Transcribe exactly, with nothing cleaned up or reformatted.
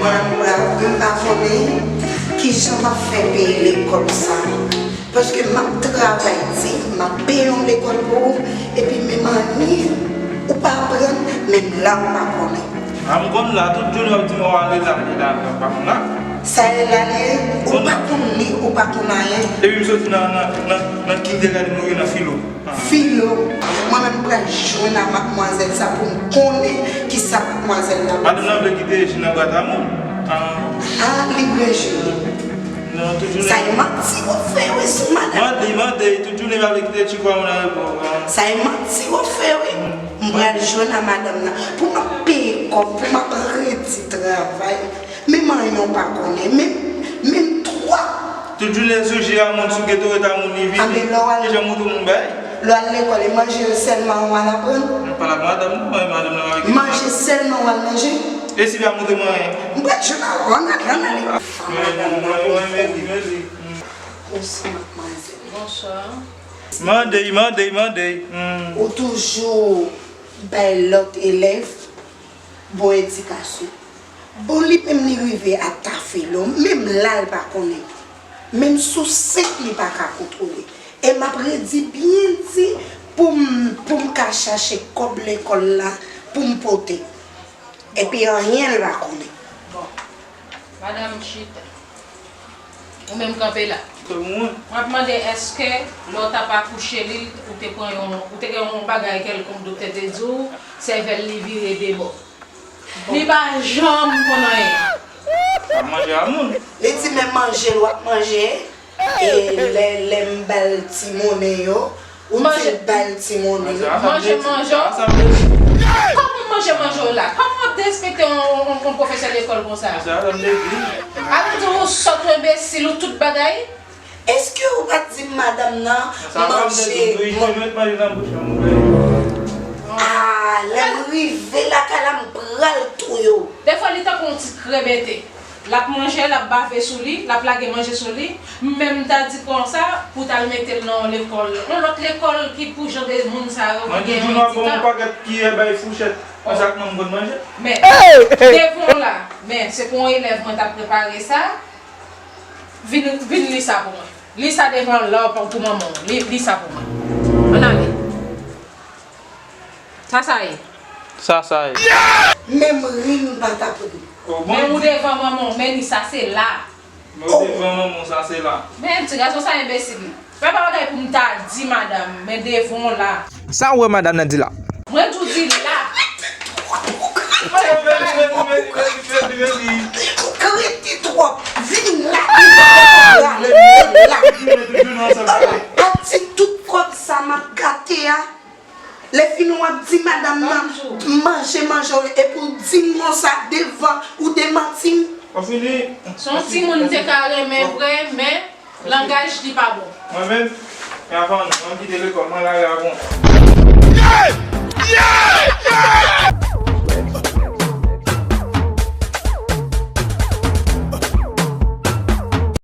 Mwen, m pa, m pa konnen kijan m ap fè peye lekòl sa. Paske m ap travay di, m ap peye yon lekòl pou ou, epi menm anyen ou pa aprann, menm la ou pa konnen. A, m konn la, tout jounen w ap di m w ale la, ale la, ale la, pa konn la. Sa e la li ye, ou pa konn li, ou pa konn anyen. Epi m soti nan, nan, nan, nan kindergarten, m rive nan filo. Filo, mwen menm m pral jwenn a madmwazèl sa pou m konnen kisa madmwazèl la. Madanm nan vle kite Ejin nan bra Tamoun. Ah, li vle Ejin. Non, tout jounen. Sa e manti w ap fè wi sou madanm. Mande, mande, tout jounen m ap kite Ejin pou mwen nan repò. Sa e manti w ap fè wi. M pral jwenn a madanm nan pou m ap peye kòb, pou m ap redi travay. Menm anyen w pa konnen, menm, menm twa. Tout jounen sou je a moun, sou geto ret a moun, li vini. Kijan montre moun bay? Lè w al lekòl, e manje sèlman w al aprann? Mwen pa la madanm, non, mwen madanm nan avèk. Manje sèlman w al manje? E si pa montre mwen anyen? M pral jwenn avè w, ann ale, ann ale. Mwen, mwen, mwen, mwen, mwen, mwen, mwen. Bonswa, madmwazèl. Bonswa. Mande, mande, mande. Hmm. Ou toujou bay lòt elèv bon edikasyon. Bon, li menm li rive a tafelo, menm la l pa konnen. Menm sou senk li pa ka kontwole. E m ap redi byen di pou m, pou m ka chache kòb lekòl la pou m pote. Epi anyen l pa konnen. Bon. Madanm chita. Ou menm kanpe la. Mwen ap mande èske lè w t ap akouche li, ou te pran yon, ou te gen yon bagay kèlkonk doktè te di w, sèvèl li vire de bò. Li pa janm konn anyen. Sa manje a moun. Li di menm manje l w ap manje, e lè, lè m ba l ti monnen yo, ou di l ba l ti monnen. Manje manje w. Kòman manje manje w la? Kòman w ap derespekte yon, yon, yon pwofesè lekòl konsa? Alò di ou sòt, ou enbesil, ou tout bagay? Èske ou pa t di madanm nan manje? Ah, lè m rive lakay la, m pral touye w. Defwa li tankou yon ti krebete. L ap manje, l ap bave sou li, l ap lage manje sou li. M menm m ta di konsa pou w t al mete l nan yon lekòl, yon lòt lekòl ki pou jan de moun sa yo ki gen yon andikap. Mwen toujou nan bon pakèt kiyè bay fouchèt. Konsa k manman konn manje. Men, devan w la, men se pou yon elèv mwen t ap prepare sa. Vin, vin li sa pou mwen. Li sa devan la pou manman w. Li, li sa pou mwen. Ann ale. Sa sa ye? Sa sa ye? Menm ri m pa t ap ri. Men ou devan manman w, men li sa se la. Men ou devan manman w, sa se la. Men ti gason sa enbesil. Fè pa bagay pou m ta di madanm, men devan w la. Sa w wè madanm nan di la? Mwen tou di la. Ou kriti twòp. Vin la, vin la, vin la. Ak ti tout kòb sa m ap gate a. Lè fini w ap di madanm nan manje manje w epi w di m konsa devan ou demanti m. Se yon timoun m te ka renmen vre, men langaj li pa bon. Mwen menm, e avan nou, mwen kite lekòl, mwen lage avè w.